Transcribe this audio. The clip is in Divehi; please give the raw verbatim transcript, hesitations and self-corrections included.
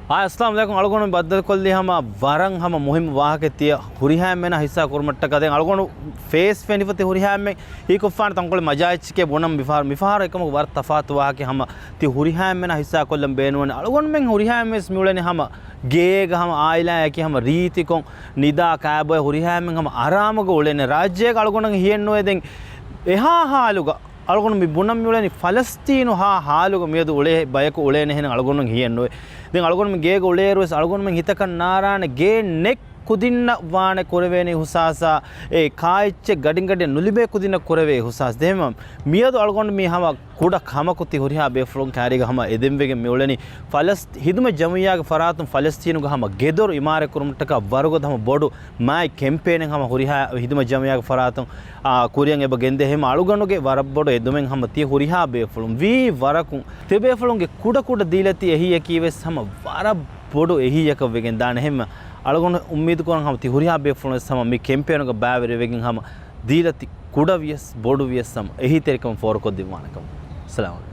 އާ، އައްސަލާމު ޢަލައިކުމް. އަޅުގަނޑު ބައްދަލުކޮށްލީ ހަމަ ވަރަށް ހަމަ މުހިއްމު ވާހަކަ ތިޔަ ހުރިހާ އެންމެންނަށް ހިއްސާ ކުރުމަށްޓަކާ. ދެން އަޅުގަނޑު ފޭސް ފެނިފަ ތި ހުރިހާ އެންމެން ހީކޮށްފާނެ ތަންކޮޅެއް މަޖާ އެއްޗެކޭ ބުނަން މިފަހަރު. މިފަހަރު އެކަމަކު ވަރަށް ތަފާތު ވާހަކަ ހަމަ ތި ހުރިހާ އެންމެންނަށް ހިއްސާ ކޮށްލަން ބޭނުންވަނީ. އަޅުގަނޑުމެން ހުރިހާ އެންމެން ވެސް މިއުޅެނީ ހަމަ ގޭގަ ހަމަ އާއިލާއަކީ ހަމަ ރީތިކޮށް ނިދާ ކާބޮއެ ހުރިހާ އެންމެން ހަމަ އަރާމުގަ އުޅޭނެ ރާއްޖޭގަ. އަޅުގަނޑަށް ހިޔެއްނުވޭ ދެން އެހާ ހާލުގަ އަޅުގަނޑު މި ބުނަން މިއުޅެނީ ފަލަސްތީނު ހާ ހާލުގަ މިއަދު އުޅޭ ބަޔަކު އުޅޭނެ ހެން އަޅުގަނޑު ހިޔެއްނުވޭ. ދެން އަޅުގަނޑު މި ގޭގަ އުޅޭއިރު ވެސް އަޅުގަނޑުމެން ހިތަކަށް ނާރާނެ ގޭ ނެތް ކުދިންނަށް ވާނެ ކުރެވޭނެ އިހުސާސާ، އެ ކާއެއްޗެއް ގަޑިން ގަޑިއަށް ނުލިބޭ ކުދިންނަށް ކުރެވޭ އިހުސާސް. ދެން މިއަދު އަޅުގަނޑު މީ ހަމަ ކުޑަ ކަމަކު ތި ހުރިހާ ބޭފުޅުން ކާރީގަ ހަމަ އެދެންވެގެން މިއުޅެނީ. ފަލަސް-، ހިދުމަތް ޖަމިއްޔާގެ ފަރާތުން ފަލަސްތީނުގަ ހަމަ ގެދޮރު އިމާރަތް ކުރުމަށްޓަކާ ވަރުގަދަ ހަމަ ބޮޑު މާތް ކެމްޕޭނެއް ހަމަ ހުރިހާ ހިދުމަތް ޖަމިއްޔާގެ ފަރާތުން، އާ، ކުރިއަށް އެބަ ގެންދޭ. ހަމަ އަޅުގަނޑުގެ ވަރަށް ބޮޑު އެދުމެއް ހަމަ ތި ހުރިހާ ބޭފުޅުން ވީ ވަރަކުން ތި ބޭފުޅުންގެ ކުޑަ ކުޑަ ދީލަތި އެހީއަކީ ވެސް ހަމަ ވަރަށް ބޮޑު އެހީއަކަށް ވެގެން ދާނެ. ހެން އަޅުގަނޑު އުއްމީދު ކުރަން ހަމަ ތި ހުރިހާ ބޭފުޅުން ވެސް ހަމަ މި ކެމްޕޭނުގަ ބައިވެރިވެގެން ހަމަ ދީލަތި ކުޑަ ވިޔަސް ބޮޑު ވިޔަސް ހަމަ އެހީތެރިކަމަށް ފޯރުކޮށްދިންވާނެ ކަމަށް. އައްސަލާމު ޢަލައިކުމް.